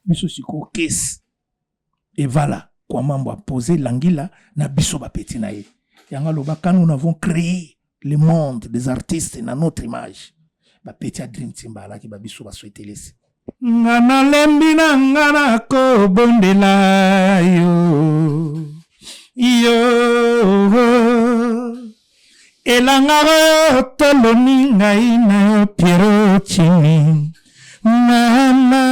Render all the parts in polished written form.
Biso sikoyo kesi evala Kwamambo apose Langila na biso bapeti na ye. Yango aloba quand nous avons créé le monde des artistes na notre image, bapeti ya Dream Team baalaki ba biso baswetelesi. Nga nalembi na nga nakobondela yo yo elanga oyo toloni ngai na yo Piero Chini mama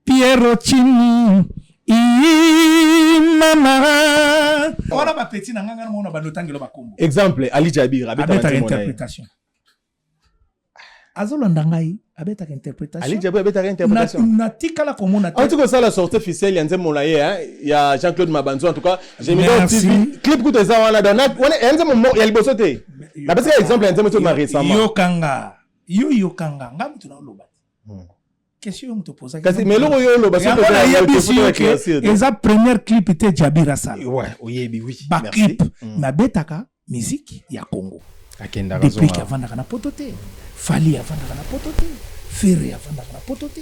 Piero Chini ii mama wana bapeti na nga nga namona bando otangelo bakombo. Exemple Ali Jabir abetaka interpretation, azolanda ngai, abetaka interpretation. Ali Jabir abetaka interpretation. Natikala komona te. Auti kosala sortie officielle ya nzembo na ye, hein, ya Jean-Claude Mabanzo. En tout cas, Gemidor TV clip kutu eza wana. Donc wana ya nzembo ya liboso te, napesaka exemple ya nzembo to récemment. Yokanga yo, yokanga nga mutu na oloba te. Question yo moto opozaki. Kasi mais eloko oyo oloba. Yango nayebisi yo ke eza première clip te Jabir asala. Ouais, oyebi, oui. Baclip nabetaka musique ya Congo. Akendaka. Depuis ke avandaka na poto te, Fally avandaka na poto te, Ferre avandaka na poto te,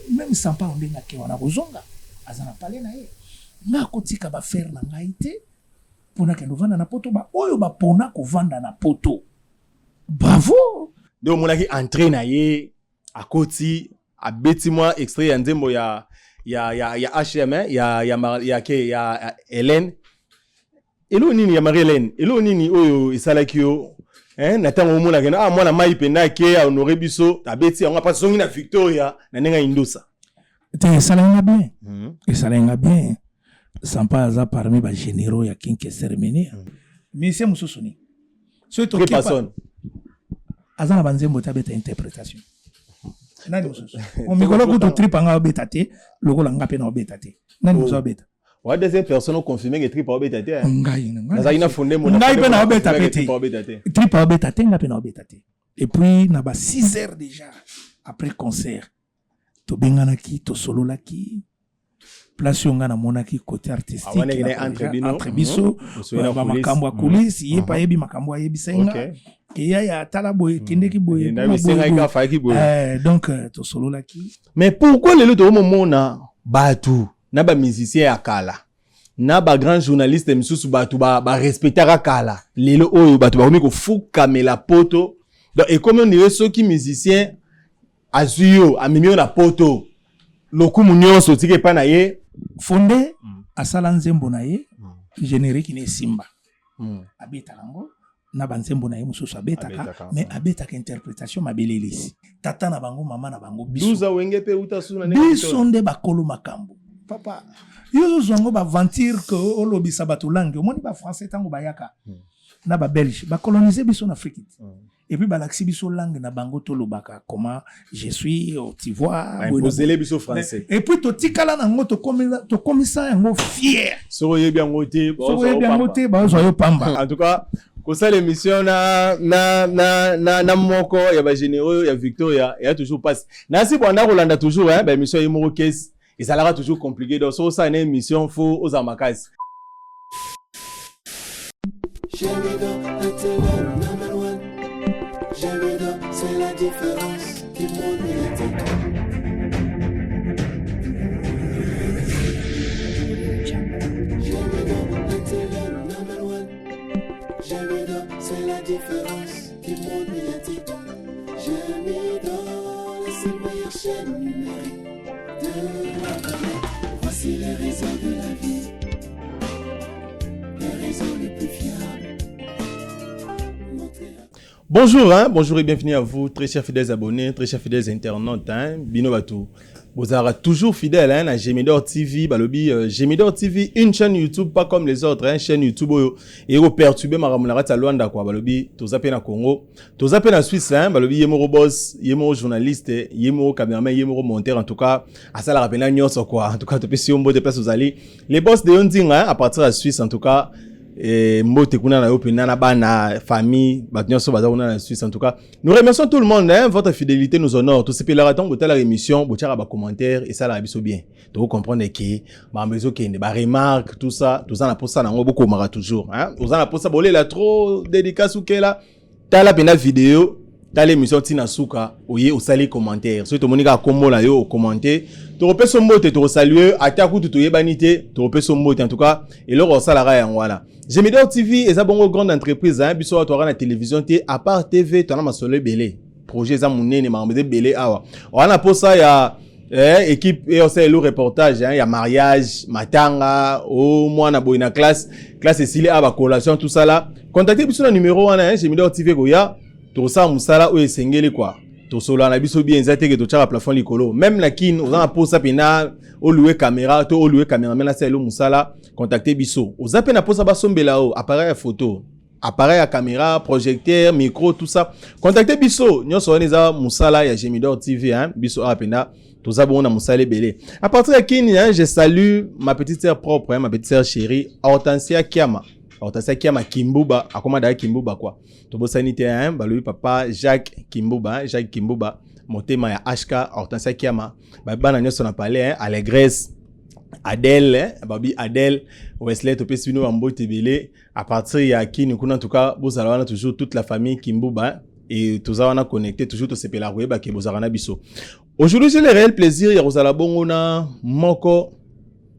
même Sampao ndenge ake wana kozonga aza na palais na ye. Nga akotika bafrère na ngai te mpona kende ovanda na poto. Baoyo bapona kovanda na poto, bravo. Nde omonaki entrée na ye, akoti, abeti mwa extrait ya nzembo ya HM, hein, ya ke ya Hélène, eloko nini, ya Marie Hélène. Eloko nini oyo esalaki yo, hein, na ntango omonaka ah, mwana mai mpenza ake ahonore biso, abeti yango, apa zongi na Victoria na ndenge ya Indosa? Te, esalaki nga bien. Esalaki nga bien. Sampa aza parmi bagénéraux ya King Kester Emeneya. Musicien mosusu ni soki tokepa aza na banzembo te, abeta interprétation. Nani mosusu? Mikolo kutu trip anga obeta te lokola nga mpe na obeta te. Nani mosusu abeta? Wa deuxième personne oconfirme ke trip aobeta te. Ngai. Nazalaki na funde. Ngai mpe na obeta mpe te. Trip aobeta te, nga mpe na obeta te. Et puis na ba 6 heures déjà après concert, tobenganaki, tosololaki place oyo nga namonaki côté artistique entre biso, bamakambo ya coulisse. Ye mpe ayebi makambo, ayebisai nga ke yaya tala boye, ekendeki boye. Donc tosololaki. Mais pourquoi lelo tokomomona bato na bamusicien ya kala na bagrand journaliste misusu, bato barespectaka kala, lelo oyo bato bakomi kofukamela poto? Donc ekomi ondire soki musicien azwi yo, amemi yo na poto, lokumu nyonso otika epai na ye. Fonde asala nzembo na ye, générique na esimba. Abetaka yango na banzembo na ye mosusu abetaka, mais abetaka interprétation mabelelisi tata na bango, mama na bango. Biso biso nde bakolo makambo. Papa, yo ozozwa yango baventure ke olobisa bato langue. Omoni bafrançais ntango bayaka na babelge, bacolonise biso na Afrique te. Et puis balakisi biso langue na bango, tolobaka comment je suis, oh, tu vois. Imposele biso français. Et puis totikala nango, tokomisa yango fier. Soki oyebi yango te. Soki oyebi yango te, bazwa yo pamba. En tout cas, kosala émission na moko ya bagénéraux ya Victoria eya toujours mpasi. Nasi bwanda kolanda toujours, hein, baémission ye moko kesi ezalaka toujours compliqué. Donc soki osala na émission, faut ozala makasi. La télé number one. Gémido, c'est la différence du monde médiatique. Gémido, la télé number one. Gémido, c'est la différence du monde médiatique. Gémido, la seule meilleure chaîne numérique de la planète. Voici les réseaux de la vie, les réseaux les plus fiables. Bonjour, hein, bonjour et bienvenue à vous, très chers fidèles abonnés, très chers fidèles internautes, hein, bino bato. Vous aurez toujours fidèle, hein, à Gemidor TV, balobi, Gemidor TV, une chaîne YouTube pas comme les autres, hein, chaîne YouTube oyo et perturber makambo na kati ya Luanda quoi, balobi, toza pe na Congo, toza pe na Suisse, hein, balobi ye moko boss, ye moko journaliste, ye moko cameraman, ye moko monteur, en tout cas, asalaka pena nyonso quoi. En tout cas, topesi yo mbote place ozali. Les boss de Yondinga, hein, à partir de Suisse, en tout cas, et mbote kuna na yo pena na bana famille bato nyonso baza kuna na Suisse. En tout cas, nous remercions tout le monde, hein, votre fidélité nous honore. Tosepelaka ntango botala émission, botiaka bacommentaire, esalaka biso bien, tokocomprendre ke makambo ezokende, baremarque, tout ça, toza na posa nango. Bokomaka toujours, hein, oza na posa bolela trop dédicace okela tala mpena video. Tala émission tina suka, oye osali commentaire. Soki tomoni kaka kombo na yo okommente, tokopesa mbote, tokosalue, ata kutu toyebani te, tokopesa mbote. En tout cas, eloko osalaka yango wana. Gemidor TV eza bongo grande entreprise, hein, biso awa toaka na télévision te, à part TV, toana masolo ebele. Projet eza monene, makambo eza ebele awa. Wana posa ya équipe e osala elo reportage, hein, ya mariage, matanga, o mwana boye na classe, classe esili awa, bacollation, tout ça là. Contactez biso na numéro wana, hein, Gemidor TV koya, tosala mosala oyo esengeli quoi. Tosolola na biso bien, eza teke totyaka plafond likolo. Même na Kine, oza na posa mpena olouer caméra to olouer caméraman asala elo mosala, contacte biso. Oza mpe na posa basombela o appareil ya photo, appareil ya caméra, projecteur, micro, tout ça, contacte biso. Nyonso wana eza mosala ya Gemidor TV, hein. Biso awa mpenza toza bongo na mosala ebele. À partir ya Kini, hein, je salue ma petite sœur propre, hein, ma petite sœur chérie Hortensia Kiama, Hortensia Kiama Kimbuba, akoma daya Kimbuba quoi. Tobosani te, hein, balobi papa Jacques Kimbuba, hein, Jacques Kimbuba, motema ya HK. Hortensia Kiama, bana nyonso na palais, hein, Allégresse, Adèle, hein, babi Adèle, Wesley, topesi bino bambote ebele à partir ya Kini kuna. En tout cas, bozala wana toujours, toute la famille Kimbuba, hein, et toza wana connecté toujours, tosepela koyeba ke bozalaka na biso. Aujourd'hui, j'ai le réel plaisir ya kozala bongo na moko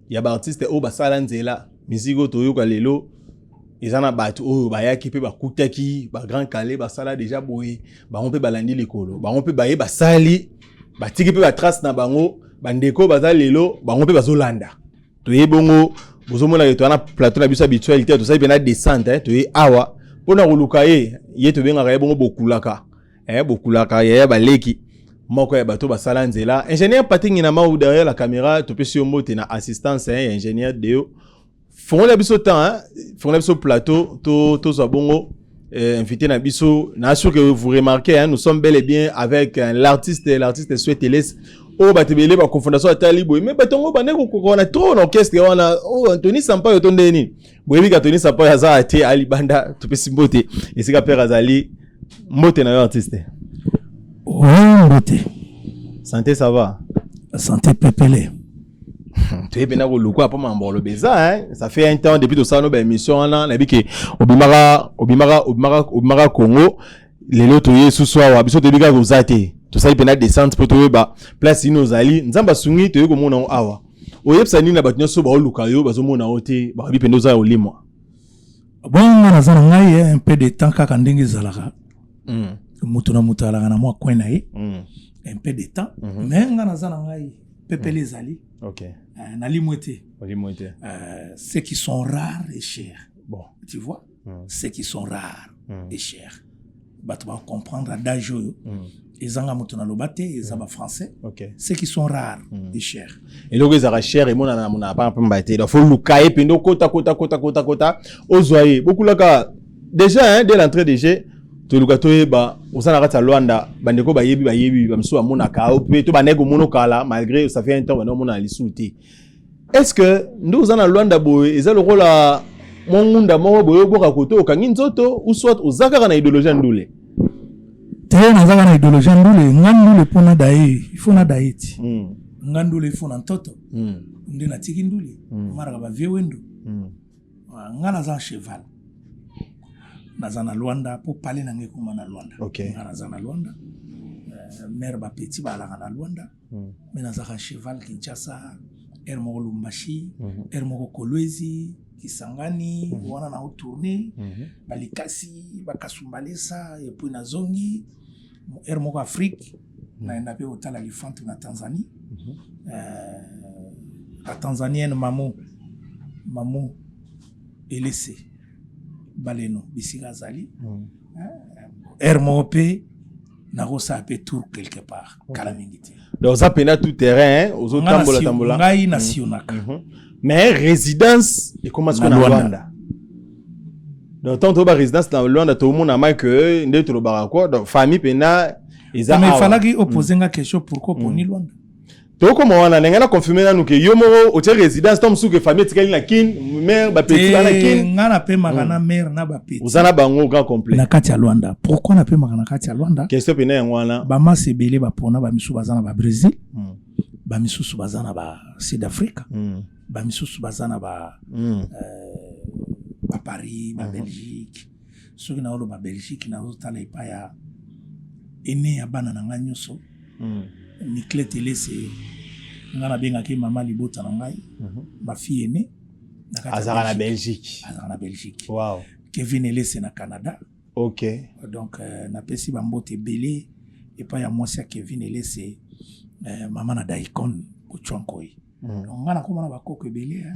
ya baartiste oyo basala nzela. Musique oyo toyoka lelo eza na bato oyo bayaki mpe bakutaki bagrand Kallé basala déjà boye. Bango mpe balandi likolo, bango mpe baye basali, batiki mpe batrace na bango. Bandeko baza lelo, bango mpe bazolanda. Toye bongo, bozomona ke toza na plateau na biso habituel te, tosali mpena descente, toye awa mpona koluka ye. Ye tobengaka ye bongo Bokulaka, Bokulaka yaya baleki, moko ya bato basala nzela. Ingénieur Patingi na mau derrière la caméra, topesi yo mbote na assistance, hein, ya ingénieur Deo. Fongola biso temps, hein, fongola biso plateau, to tozwa bongo invité na biso. Na sûr que vous remarquez, hein, nous sommes bel et bien avec l'artiste Souhaiteles, oyo bato ebele baconfondation atali boye, mais bato yango bande kokokona trop na orchestre wana. Oyo Antony Sampayo to nde nini? Boyebi ka Antony Sampayo aza te, alibanda. Topesi mbote esika pere azali. Mbote na yo, artiste. Oui, mbote. Santé, ça va? Santé pepele. Toyebi mpena kolukwa mpo mambo oloba eza, hein? Ça fait un temps depuis tosala no baémission wana. Nayebi ke obimaka, obimaka, obimaka, obimaka Congo. Lelo toye susu awa, biso toyebi kaka oza te. Tosali mpena descente mpo toyeba place nini ozali. Nzambe asungi, toyebi komona ngo awa. Oyebisa nini na bato nyonso baoluka yo, bazomona yo te, bayebi mpenza oza ya olimwa? Bon, nga naza na ngai un peu de temps kaka ndenge ezalaka. Moto na moto alaka na mwa coin na ye. Un peu de temps, mais nga naza na ngai pepele ezali. Nalimwe te. Olimwe te. Ceux qui sont rares et chers. Bon. Tu vois, ceux qui sont rares et chers, bato bacomprendre adage oyo. Ezanga moto naloba te, eza bafrançais. Ceux qui sont rares et chers. Eloko ezalaka cher emonana na monaka pamba te. Donc faut luka ye mpenza, okota kota kota kota kota, ozwa ye. Bokulaka déjà, hein, dès l'entrée de jeu, toluka toyeba oza na kati ya Lwanda. Bandeko bayebi, bayebi, bamisusu bamonaka yo mpe to bandeki komona kala, malgré ça fait un temps banda omona lisusu te. Est ce que nde oza na Lwanda boye, eza lokola mwa ngunda moko boye oboka kote okangi nzoto, ou soit oza kaka na idéologie ya ndule? Te, naza kaka na idéologie ya ndule. Nga ndule mpo nada ye, il faut nada ye ti. Nga ndule, il faut na ntoto. Nde natiki ndule. Maraka bavie wendo. Nga naza cheval, naza na Lwanda mpo pale na ngai ekoma na Lwanda. Nga naza na Lwanda, mare bapeti balaka na Lwanda. Me nazaka cheval Kinshasa, aire moko Lumbashi, aire moko Kolwezi, Kisangani. Wana na otourne balikasi, bakasumbalesa, et puis nazongi aire moko Afrique. Naenda mpe kotala lifantu na Tanzanie. La Tanzanienne Mamo, Mamo Elese Baleno, bisika azali. Aire moko mpe nakosala mpe tour quelque part kala mingi te. Donc oza mpena tout terrain, ozotambola tambola. Ngai nasionaka. Mais résidence ekoma sikoyo na Lwanda. Donc tant toyoba résidence na Lwanda, tomona ma ke nde tolobaka quoi. Donc famille mpena eza. Mais efalaki opose nga question: pourquoi oponi Lwanda? Tokoma wana, ndenge na confirme nanu ke yo moko otie résidence to mosusu ke famille etikali na Kine, mare bapeti bana Kine. Nga napemaka na mare na bapeti. Oza na bango grand complet. Na kati ya Lwanda. Pourquoi napemaka na kati ya Lwanda? Question pene yango wana. Bamasi ebele bapona, bamisusu baza na babrésil, bamisusu baza na ba Sud Afrique, bamisusu baza na ba baparis, babelgique. Soki naoloba Belgique, nazotala epai ya Aîné ya bana na ngai nyonso, Niclette Elese, ngai nabengaki mama libota na ngai, ma fille aînée. Azalaka na Belgique? Azalaka na Belgique. Wow. Kevin Elese na Canada. Donc napesi bambote ebele epai ya mwasi ya Kevin Elese, mama na Daikon Ochwankoi. Donc ngai nakoma na bakoko ebele.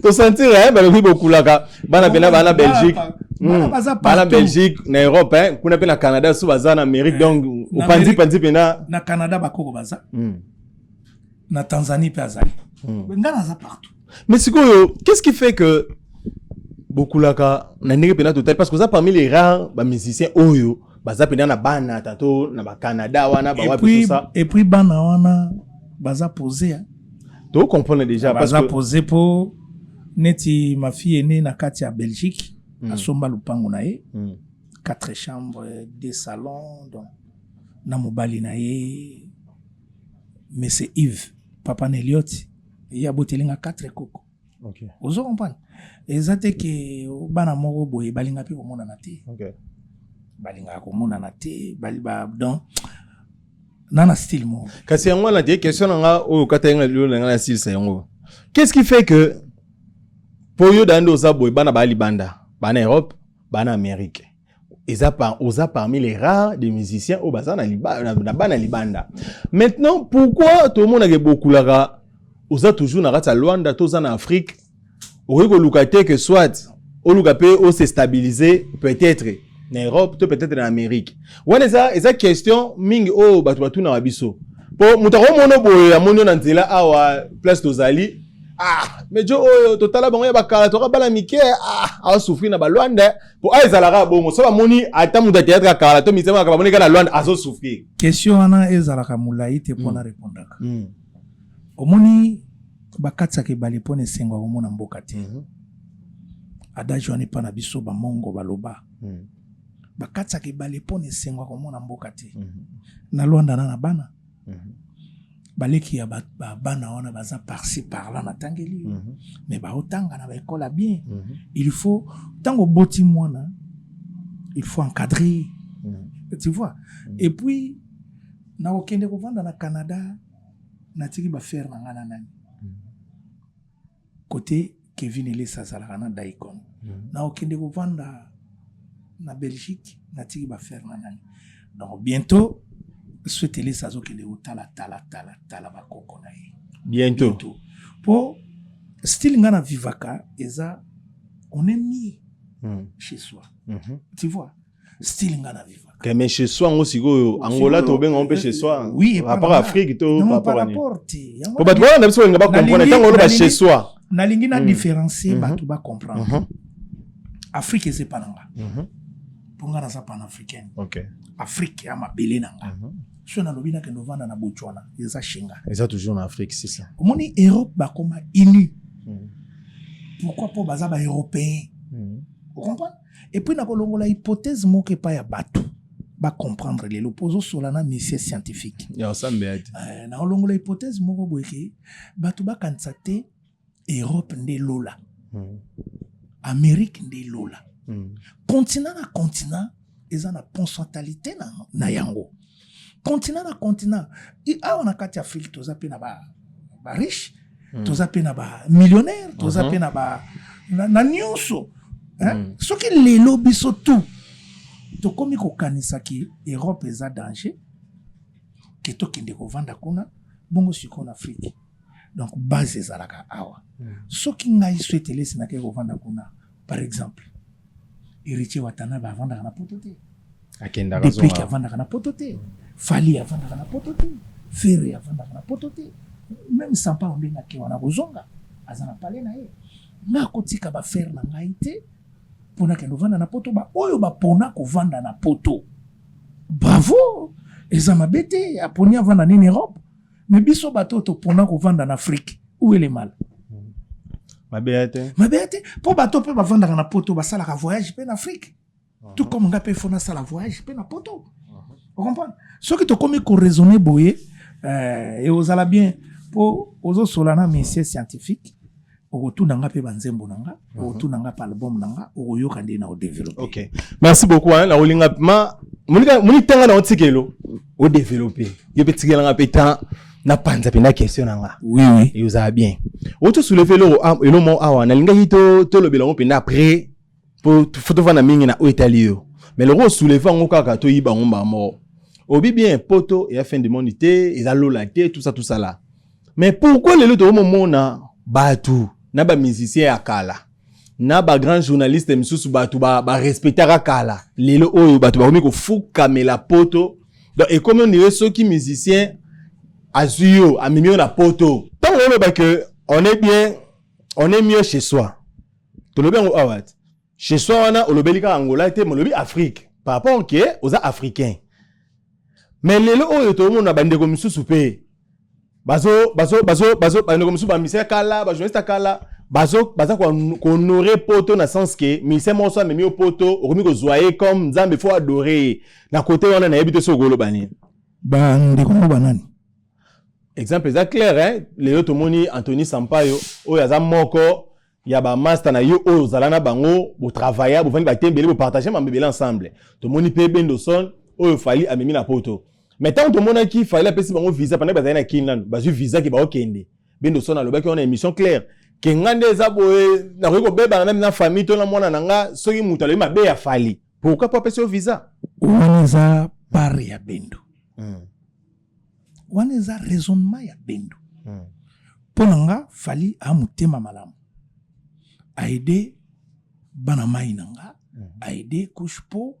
Tosentir, balobi bokulaka bana mpena bana Belgique, bana Belgique, na Europe, kuna mpe na Canada, so baza na Amérique, donc opanzi panzi mpena. Na Canada bakoko baza, na Tanzanie mpe azali. Ngai naza partout. Mais sikoyo, qu'est-ce qui fait que bokulaka na ndenge mpena total? Parce que oza parmi les rares bamusiciens oyo baza mpena na bana tato na bacanada wana, bawapi, tout ça. Et puis bana wana baza posé, hein. Tocomprendre déjà. Baza posé mpo neti ma fille aînée na kati ya Belgique, asomba lupango na ye, quatre chambres, deux salons, donc na mobali na ye, monsieur Yves, papa na Eliot, ye abotelinga quatre koko. Ozo comprendre, eza te ke bana moko boye balinga mpe komonana te. Balingaka komonana te, donc na style moko. Kasi yango wana te, question na nga oyo okata yenga lelo na nga na silisa yango: qu'est-ce qui fait que po yo da nde oza boye, bana baya libanda, bana Europe, bana Amérique, eza oza parmi les rares des musiciens oyo baza na bana libanda? Maintenant, pourquoi tomonaka bokulaka, oza toujours na kati ya Lwanda to oza na Afrique? Okoki koluka te que soit oluka mpe ose stabiliser peut-être na Europe to peut-être na Amérique? Wana eza question mingi oyo bato batunaka biso, po moto akomona boye, amoni yo na nzela awa, place tozali, ah, mais jo oyo totala bango ya bakala, toka bana mike, ah, azosouffrir na balwanda. Po a ezalaka bongo, so bamoni ata moto ya théâtre akala to misema kaka, bamoni kaka na Lwanda azosouffrir. Question wana ezalaka molai te mpona répondaka. Omoni, bakatisaka ebale mpona esengo ya komona mboka te. Adage wana epa na biso bamongo baloba, bakatisaka ebale mpona esengo ya komona mboka te. Na Lwanda na bana, baleki ya bana wana baza par-ci par-là, natangeli yo, mais baotanga na baekole ya bien. Il faut, ntango oboti mwana, il faut encadrer, tu vois. Et puis nakokende kovanda na Canada, natiki baaffaires na ngai na nani, côté Kevin Elesa azalaka na Daikon. Nakokende kovanda na Belgique, natiki baaffaires na nani? Donc bientôt Swet Elesa azokende kotala tala tala tala bakoko na ye. Bientôt. Mpo style ngai na vivaka eza, on est mieux chez soi, tu vois, style ngai na vivaka. Mais chez soi yango sikoyo, Angola tobenga mpe chez soi? Oui. Rapport Afrique to par rapport te. Po bato wana na biso balinga bacomprendre ntango oloba chez soi. Nalingi na différencier, bato bacomprendre. Afrique eza epa na nga, mpo nga naza panafricaine. Afrique ya mabele na nga. So nalobi nakende ovanda na Botswana, eza shenga. Eza toujours na Afrique, c'est ça. Omoni, Europe bakoma inu. Pourquoi? Mpo baza baeuropéen, ocomprendre. Et puis nakolongola hypothèse moko epai ya bato bacomprendre lelo, mpo ozosola na monsieur scientifique. Ya osambela te. Nakolongola hypothèse moko boye ke bato bakanisa te Europe nde lola, Amérique nde lola. Continent na continent eza na potentialité na yango, continent na continent. Awa na kati ya Afrique toza mpe na bariche, toza mpe na bamillionnaire, toza mpe na ba na nyonso, hein? Soki lelo biso tout tokomi kokanisa ke Europe eza danger, ke tokende kovanda kuna, bongo sikoyo na Afrique? Donc base ezalaka awa. Soki ngai Swet Elesi nakei kovanda kuna, par exemple Héritier Watanabe avandaka na poto te. Akendaka. Deplick avandaka na poto te, Fally avandaka na poto te, Ferre avandaka na poto te, même Sampa ndenge ake wana kozonga, aza na pale na ye. Nga akotika baaffaires na ngai te mpo nakende kovanda na poto. Baoyo bapona kovanda na poto, bravo, eza mabe te, aponi avanda nini Europe. Mais biso bato oyo topona kovanda na Afrique, où est le mal? Mabe ya te. Mabe ya te, mpo bato mpe bavandaka na poto basalaka voyage mpe na Afrique, tout comme nga mpe fo nasala voyage mpe na poto, ocomprendre. Soki tokomi koraisonner boye, ekozala bien, mpo ozosola na monsieur scientifique. Okotuna nga mpe banzembo na nga, okotuna nga mpe album na nga, okoyoka nde na odévelopper. Ok, merci beaucoup, hein. Nakolinga ma moni ntanga na otikelo odévelopper, yo mpe tikelanga mpe temps napanza mpe na question na nga. Oui. E ozala bien. Oti soulever eloko elo moko awa, nalingaki tolobela yango mpenza après, po fo tovanda mingi na oyo etali yo, mais loko osoulever yango kaka, toyiba yango mbala moko. Obi bien, poto eya fin du monde te, eza lola te, tout ça, tout ça là. Mais pourquoi lelo tokomomona bato na bamusicien ya kala na bagrand journaliste misusu, bato barespectaka kala, lelo oyo bato bakomi kofukamela poto? Donc ekomi on dirait soki musicien azwi yo, amemi yo na poto, ntango oloba ke on est bien, on est mieux chez soi, tolobi yango awa te. Chez soi wana olobeli kaka Angola te, molobi Afrique par rapport ke oza africain. Mais lelo oyo tomona bandeko misusu mpe bazo bazo bazo bazo bandeko misusu, bamusicien kala, bajournaliste kala, bazo baza kohonorer poto na sens ke musicien moko so amemi yo poto, okomi kozwa ye comme Nzambe, faut adorer ye. Na kote wana nayebi te soki okoloba nini. Bandeko ngo banani? Exemple eza clair, hein? Lelo tomoni Anthony Sampayo oyo aza moko ya bamaster na yo oyo ozala na bango, botravailla, bovandi batembele, bopartage mambo ebele ensemble. Tomoni mpe Bendoson oyo Fally amemi na poto. Mais ntango tomonaki Fally apesi bango visa pendant bazali na Kini nanu, bazwi visa ke baokende, Bendoson alobaki wana émission claire ke nga nde eza boye, nakoki kobebana même na famille to na mwana na nga soki moto alobi mabe ya Fally. Pourquoi po apesi yo visa? Wana eza part ya Bendo. Wana eza raisonnement ya Bendo. Mpo na nga, Fally aa motema malamu, aide bana mai na nga, aide couche mpo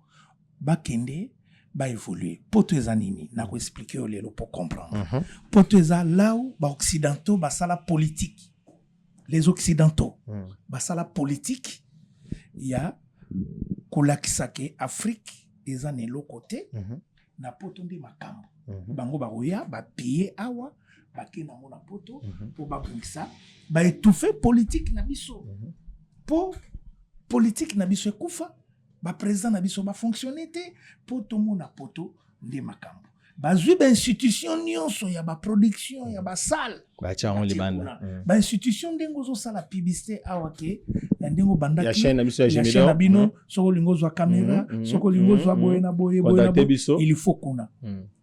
bakende baévolue. Poto eza nini? Nakoexpliquer yo lelo mpo comprendre. Poto eza là où baoccidentaux basala politique. Les Occidentaux basala politique ya kolakisa ke Afrique eza na eloko te. Na poto nde makambo. Bango bakoya bapille awa, bakende yango na poto mpo babongisa, baétouffe politique na biso, mpo politique na biso ekufa, baprésident na biso bafonctionne te, mpo tomona poto nde makambo. Bazwi bainstitution nyonso ya baproduction ya basale. Batia yango libanda. Bainstitution, ndenge ozosala publicité awa ke na ndenge obandaki ya chaîne na biso ya ya chaîne na bino, soki olingi ozwa caméra, soki olingi ozwa boye na boye, boye na Contacte boye, biso. Il faut kuna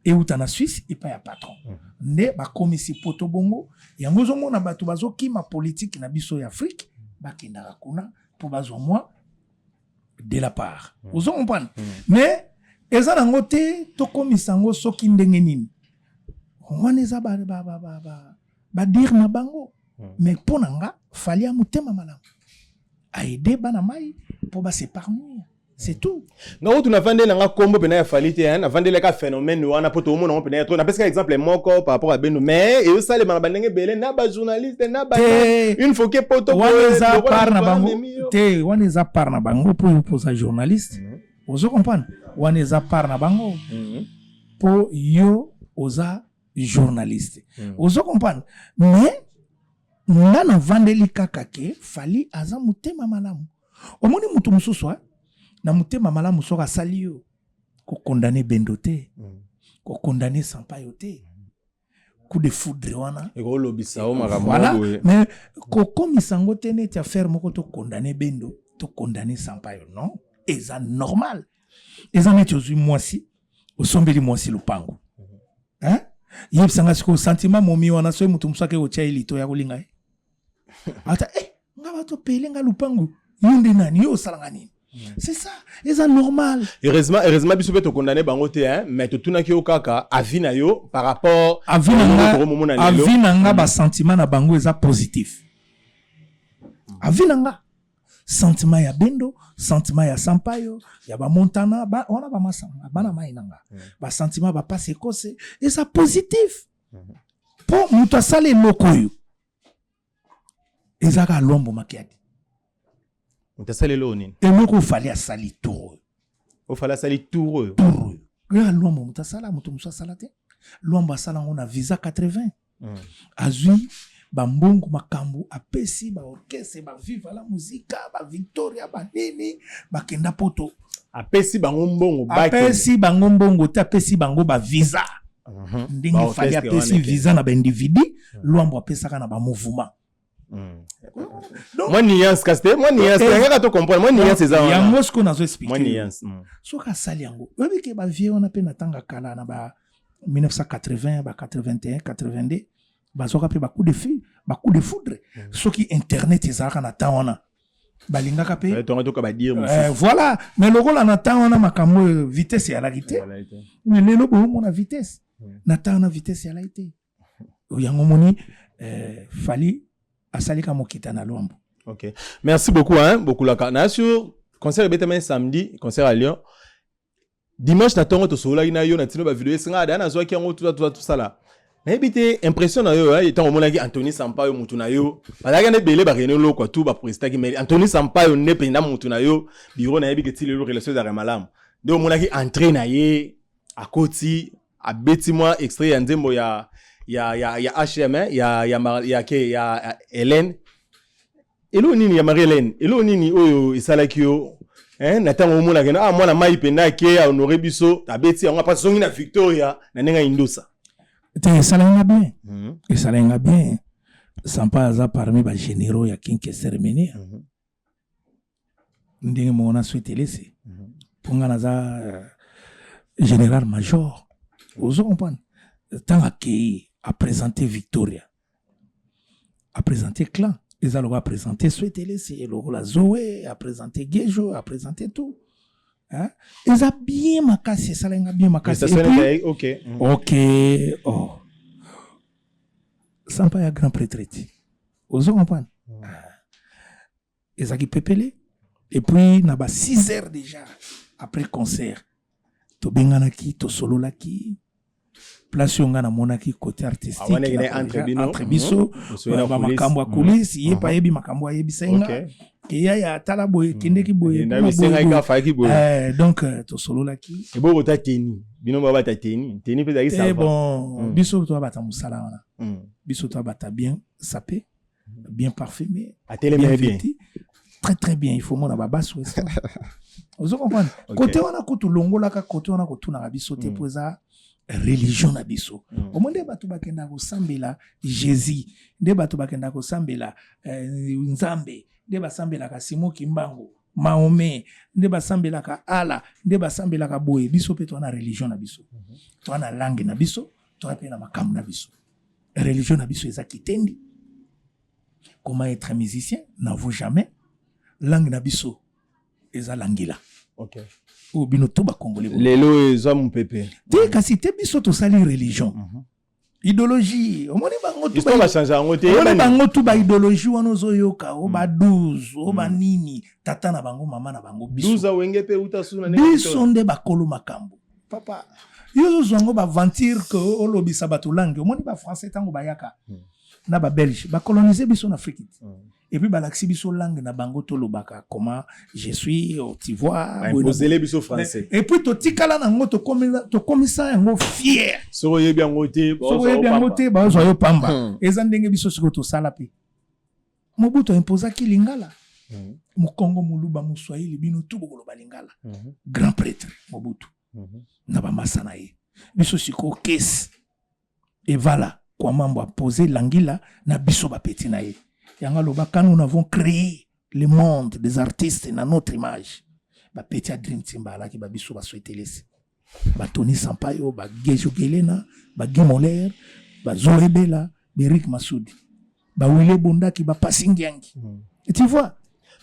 euta na Suisse epai ya patron nde bakomisi poto bongo. Yango ozomona bato bazokima politike na biso ya Afrique, bakendaka kuna mpo bazwa mwa de la part. Ozo comprendre? Mais eza nango te tokomisa yango soki ndenge nini. Wana eza badire na bango. Mais mpo na nga, Fally ya motema malamu, aide bana mai mpo bas'épanouir, c'est tout. Nga kutu navandeli nanga kombo mpena ya Fally te, hein, navandeli ka phénomène wana mpo toomona yango mpena ya trop. Napesaka exemple moko par rapport à Bendo, mais ezosalema na bandenge ebele na bajournaliste na ba Te. une fois ke poto Wana boye, eza lokola part na moto bango. amemi yo. Te, wana eza part na bango mpo yo mpoza journaliste, ozo comprendre. Wana eza part na bango mpo yo oza journaliste, ozo comprendre. Mais nga navandeli kaka ke Fally aza motema malamu. Omoni moto mosusu na motema malamu, soki asali yo, kokondane Bendo te, kokondane Sampayo te, coup de foudre wana ekolobisa o makambo voilà. boye. Mais kokomisa yango te neti affaire moko tokondane Bendo, tokondane Sampayo. Non, eza normal. Eza neti ozwi mwasi, osombeli mwasi lupango, hein? Yebisanga sikoyo sentiment momi wana, soki moto mosusu ake kotya ye lito ya kolinga ye, ata eh, nga bato pele nga lupango, yo nde nani? Yo osalanga nini? C'est ça, eza normal. Heureusement, heureusement biso mpe tokondane bango te, hein, mais totunaki yo kaka avis na yo par rapport Avis na nga, tokomomona lelo. Avis na nga, basentiment na bango eza positif. Avis na nga, sentiment ya Bendo, sentiment ya Sampayo, ya bamontana ba, wana bamasanga bana mai na nga, basentiment bapasi ekose eza positif, mpo moto asala eloko oyo eza kaka Lwambo Makiadi. Moto asali eloko nini? Eloko oFally asali tour oyo. OFally asali tour oyo? Tour oyo kaka Lwambo moto asala, moto mosusu asala te. Lwambo asala yango na visa 80. Azwi bambongo, makambo apesi baorchestre, baViva la Musica, baVictoria, banini, bakenda poto. Apesi bango mbongo bakende. Apesi bango mbongo te, apesi bango bavisa. Ndenge Fally Baorchestre apesi wana ekende. visa na baindividu, Lwambo apesaka na bamouvement. Mwa nuance kasi te, mwa nuance yangaka to comprendre, mwa nuance eza wana. Yango sikoyo nazo expliquer. Mwa nuance. Soki asali yango, oyebi ke bavieux wana mpe na ntango kala, na ba 1980, ba 81, 82, bazwaka mpe bacoup de fil, bacoup de foudre. Soki internet ezalaka na temps wana, balingaka mpe. Voilà. Mais lokola na temps wana makambo oyo, vitesse eyalaki te. Mais lelo boomona vitesse. Na temps wana vitesse eyalaki te. Yango moni Fally asalika mokita na Lwambo. Ok, merci beaucoup, hein. Bokulaka na sur concert ebetama samedi, concert à Lyon. Dimanche na ntongo tosololaki na yo na ntino bavideo esenga ada nazwaki yango tuta tosala. Nayebi te impression na yo ntango omonaki Antony Sampayo, mutu na yo. Bazalaki na ebele, bakende lokwa tu baprestaki, mais Antony Sampayo nde mpenza mutu na yo biro. Nayebi ke ti lelo relation ezalaka malamu. Nde omonaki entrée na ye, akoti, abeti mwa extrait ya nzembo ya HM, ya ke ya Hélène. Eloko nini ya Marie Hélène, eloko nini oyo esalaki yo na ntango omonaka ah, mwana mai mpenza ake ahonore biso, abeti yango, apa zongi na Victoria na ndenge ya Indosa? Te, esalaki nga bien. Esalaki nga bien. Sampa aza parmi bagénéraux ya King Kester Emeneya. Ndenge moko na Suetelese, mpo nga naza général major. Ozo comprendre? Ntango akei aprésente Victoria, aprésente clan, eza lokola aprésente Suetelese, lokola Zoe aprésente Gejo, aprésente tout, hein? Eza bien makasi, esalaki nga bien makasi. Ok. Ok, oh. Sampa ya grand prêtre ti, ozo comprendre? Ezalaki pepele. Et puis na ba 6 heures déjà après concert, tobenganaki, tosololaki. Place oyo ngai namonaki côté artistique entre biso, bamakambo ya coulisse, ye mpe ayebi makambo, ayebisai nga ke yaya, tala boye, ekendeki boye. Donc tosololaki. Ebokota teni, bino babata teni, teni mpe ezalaki. Bon, biso toabata mosala wana, biso toabata bien sapé, bien parfumé. Atelemi bien. Très très bien. Il faut mona babaso, ozo comprendre? Côté wana kutu longolaka, côté wana kotunaka biso te, mpo eza religion na biso. Omoi nde bato bakendaka kosambela Jésus, nde bato bakendaka kosambela Nzambe, nde basambelaka Simon Kimbangu, Mahomet, nde basambelaka Ala, nde basambelaka boye. Biso mpe toa na religion na biso, toa na langue na biso, toa mpe na makambo na biso. Religion na biso eza kitendi, comment être musicien n'avoue jamais. Langue na biso eza langila. Oyo bino to bakongole. Lelo eza mopepe. Te, kasi te, biso tosali religion, idéologie. Omoni bango? Bachange yango te. Omoni bango tu baidéologie wana ozoyoka o ba 12, o banini, tata na bango, mama na bango. Biso Wenge mpe uta. Biso nde bakolo makambo, papa. Yo ozozwa yango baventure ke olobisa bato langue. Omoni bafrançais ntango bayaka na babelge, bacolonise biso na Afrique te. Et puis balakisi biso langue na bango, tolobaka comment je suis oh, tu vois? Imposele biso français. Et puis totikala nango, tokomisa yango fier. Soki oyebi yango te. Soki oyebi yango te, bazwa yo pamba. Eza ndenge biso sikoyo tosala mpe. Mobutu aimposaki lingala. Mokongo, moluba, moswahili, bino tu bokoloba lingala. Grand prêtre Mobutu na bamasa na ye. Biso sikoyo kesi evala Kwamambo apose langila na biso bapeti na ye. Yango aloba: quand nous avons créé le monde des artistes na notre image, bapeti ya Dream Team baalaki babiso, baswetelesi batoni Sampayo, bagejo Gelena, bagimoler, bazoebela, berik Masudi, bawile Bondaki, bapasi Ngiangi. Tu vois?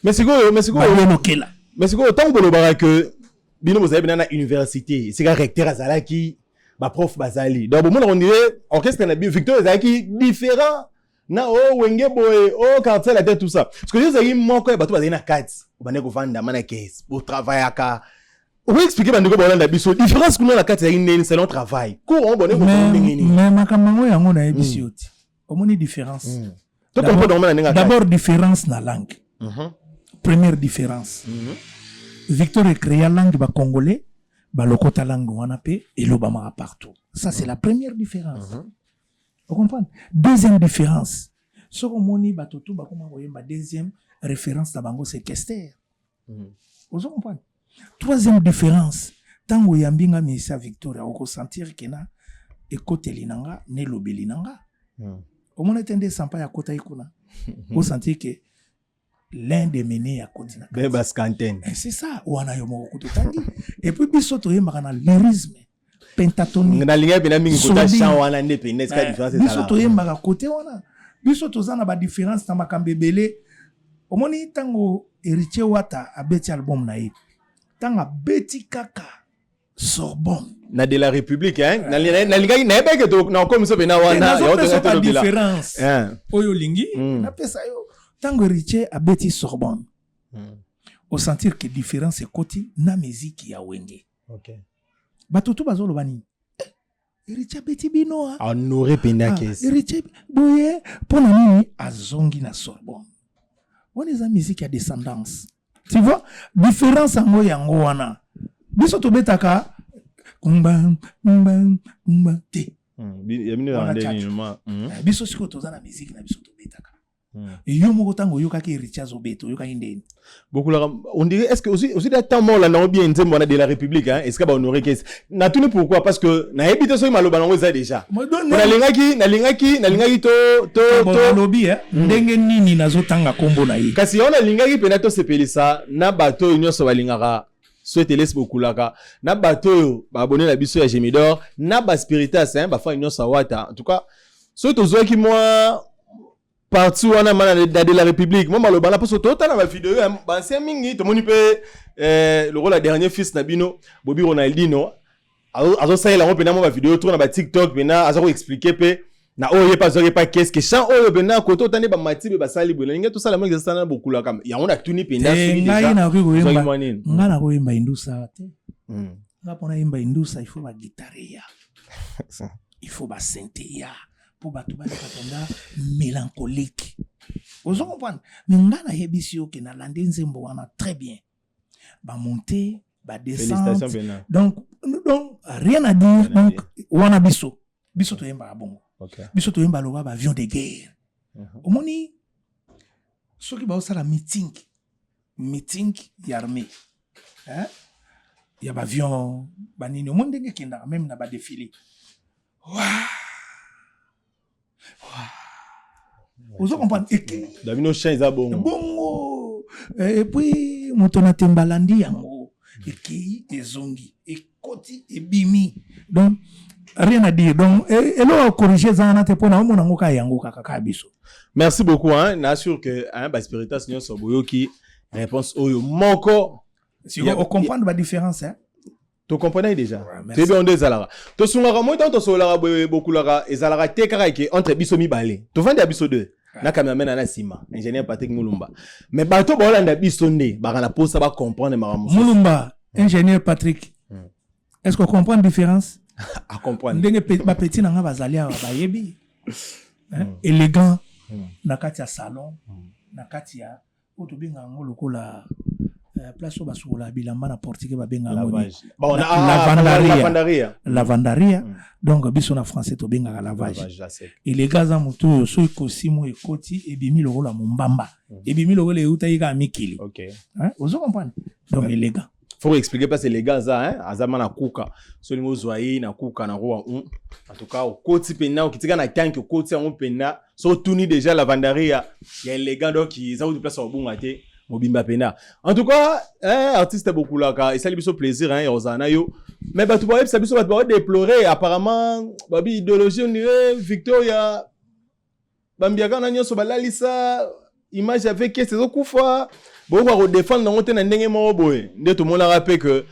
Mais sikoyo Balelokela. Mais sikoyo, ntango bolobaka ke bino bozali bina na université, esika recteur azalaki, baprof bazali, donc bomona on dirait orchestre na bino Victor ezalaki différent na o Wenge boye, o Quartier Latin, tout ça, parce que yo ozalaki moko ya bato bazali na kati, obandaki kovandama na caisse, botravaillaka. Okoki expliquer bandeko baolanda biso différence kuna na kati ezalaki ndeni selon travail, cours yango bone kozala ndenge nini? Mais makambo yango nayebisi yo ti omoni différence. To comprendre yango na ndenge ya kati. D'abord différence na langue. Première différence, Victor ecréa langue, bacongolais balokota langue wana mpe elobamaka partout. Ça, c'est la première différence. Ocomprendre? Deuxième différence, soki omoni bato tu bakoma koyemba, deuxième référence na bango c'est Kester. Ozo comprendre? Troisième différence, ntango oyambi nga ministère Victoria, okosentir ke na ekoteli na nga, na elobeli na nga. Omona ete nde Sampa ya akotaki kuna. Osentir que l'un des menés akoti na kati. Bascanten. C'est ça, wana yo moko kutu otangi. Et puis biso toyembaka na lyrisme pentatonique. Nalingaki mpena mingi kota chant wana nde pena esika différence. Biso toyembaka kote wana, biso toza na badifférence na makambo ebele. Omoni, ntango Héritier Wata abeti album na ye, ntango abeti kaka Sorbonne na de la République, hein, nalingaki nayebaki nakomi so pena wana. Nazopesa badifférence oyo olingi napesa yo. Ntango Héritier abeti Sorbonne, osentir que différence ekoti na miziki ya Wenge. Bato tu bazoloba nini? Héritier abeti bino. Honoré mpenza kesi. Héritier boye, mpo na nini azongi na Sorbonne wana? Eza musique ya descendance, tu vois? Différence yango, yango wana biso tobetaka kumba kumba kumba te. Biso sikoyo toza na musique na biso tobetaka. Yo moko, ntango oyokaki Héritier azobeta, oyokaki ndeni? Bokulaka, on dirait, est-ce que aussi aussi da temps moko olanda bien nzembo wana de la République, hein, esika bahonoré kesi? Natuni pourquoi? Parce que nayebi te soki maloba nango eza déjà. Nalingaki to Nalobi ndenge nini nazotanga nkombo na ye. Kasi yango nalingaki mpena tosepelisa na bato oyo nyonso balingaka Soetelesi Bokulaka, na bato oyo baabonné na biso ya Gemidor, na baspiritas, hein, bafani nyonso awata. En tout cas, soki tozwaki mwa parti wana ma na de la République, mwa maloba na mposo, totala bavideo ya baancien mingi, tomoni mpe lokola dernier fils na bino Bobi Ronaldino azosalela yango mpena mwa bavideo trop na baTikTok, mpena aza koexpliquer mpe na oyo ye mpe azwaki mpa keske champ oyo mpena kote otandi bamati mpe basali boye. Nalingi tosala moki ezasala na Bokulaka, yango natuni mpenza. Ngai nakoki koyemba, ngai nakoyemba indusa te. Nga mpona yemba indusa, il faut baguitare ya, il faut basynthé ya, mpo bato bayoka mpenza mélancolique, ozo comprendre? Mais nga nayebisi yo ke nalandi nzembo wana très bien, bamonte, badescente, donc rien à dire. Donc wana biso toyembaka bongo. Biso toyemba loba baavion de guerre. Omoni, soki baosala meeting ya armée, hein? Ya baavion banini, omoni ndenge ekendaka même na badéfilé. Wa ozo comprendre? Bino champ eza bongo. Bongo. Et puis moto na temba alandi yango, ekei, ezongi, ekoti, ebimi. Donc rien à dire. Donc eloko acorrige eza wana te, mpona omona yango kaka, yango kaka biso. Merci beaucoup, hein. Na sûr que, hein, baspiritas nyonso boyoki réponse oyo moko. Ocomprendre badifférence, hein? Tokomprendre déjà, toyebi yango nde ezalaka. Tosungaka moi ntango tosololaka boye, Bokulaka ezalaka te kaka ke entre biso mibale, tovandi ya biso deux na cameraman na nsima, ingénieur Patrick Mulumba. Mais bato baolanda biso nde baka na posa bacomprendre makambo. Mulumba, ingénieur Patrick, est ce que comprendre différence? Acomprendre. Ndenge bapeti na nga bazali awa bayebi, élégant na kati ya salon, na kati ya oyo tobengaka yango lokola place oyo basukolaka bilamba na portugais, babengaka yango lavandaria. Lavandaria. Donc biso na français tobengaka lavage. Élégant aza motu oyo soki kosimu ekoti, ebimi lokola mombamba, ebimi lokola eutaki kaka mikili. Ozo comprendre? Donc élégant. Faut expliquer parce que les gars aza, hein, aza ma na kuka. So lingo ozwa ye na kuka na roi, en tout cas okoti pena, okitika na tanki, okoti yango pena, so otuni déjà lavandaria ya élégant. Donc eza kutu place ya kobunga te, mobimba pena. En tout cas, hein, artiste Bokulaka, esali biso plaisir, hein, ya kozala na yo. Mais bato bayebisa biso, bato baodéplorer apparemment babi idéologie, on dirait Victoria bambiaka na nyonso balalisa image avec kese ezokufa, bokoka kodefendre yango te na ndenge moko boye. Nde tomonaka mpe ke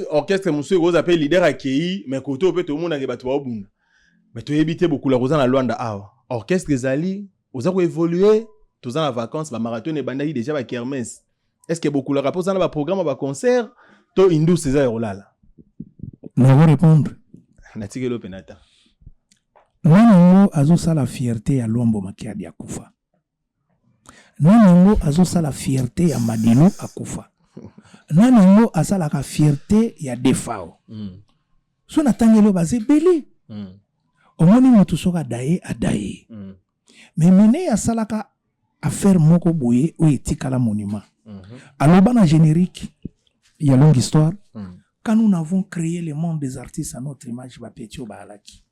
orchestre mosusu ekozala mpe leader akei, mais kote oyo mpe tomonaka bato baobunda. Mais toyebi te, Bokula koza na Lwanda awa, orchestre ezali, oza koévolue, toza na vacances, bamarathon ebandaki déjà, bakermesse. Est ce que Bokulaka mpe oza na baprogramme ya baconcert to indus eza ya kolala? Nako répondre. Natikeli oyo pena ta. Nani yango azosala fierté ya Lwambo Makiadi akufa? Nani yango azosala fierté ya Madilu akufa? Nani yango asalaka fierté ya Defao? So natangeli oyo baza ebele. Omoni, motu soki adaye, adaye. Mais mene asalaka affaire moko boye oyo etikala monument. Aloba na générique ya longue histoire: "Quand nous n'avons créé le monde des artistes à notre image", bapeti oyo baalaki.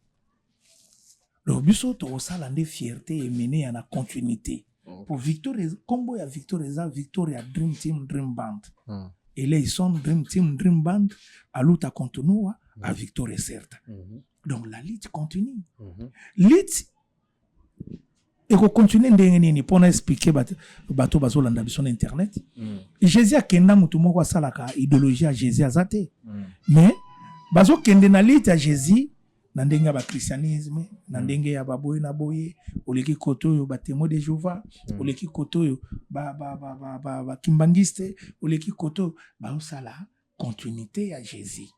Donc biso tokosala nde fierté emene ya na continuité. Po Victoria, kombo ya Victoria eza Victoria Dream Team Dream Band. Eleison Dream Team Dream Band, a luta continua, a victoria é certa. Donc la lutte continue. Lutte ekocontinue ndenge nini? Mpona expliquer bato bazolanda biso na internet, Jésus akenda, motu moko asalaka idéologie ya Jésus aza te. Mais bazokende na lutte ya Jésus na ndenge ya bachristianisme, na ndenge ya baboye na boye. Oleki kote oyo batémoin de Jéhovah, oleki kote oyo bakimbangiste, oleki kote oyo bazosala continuité ya Jésus.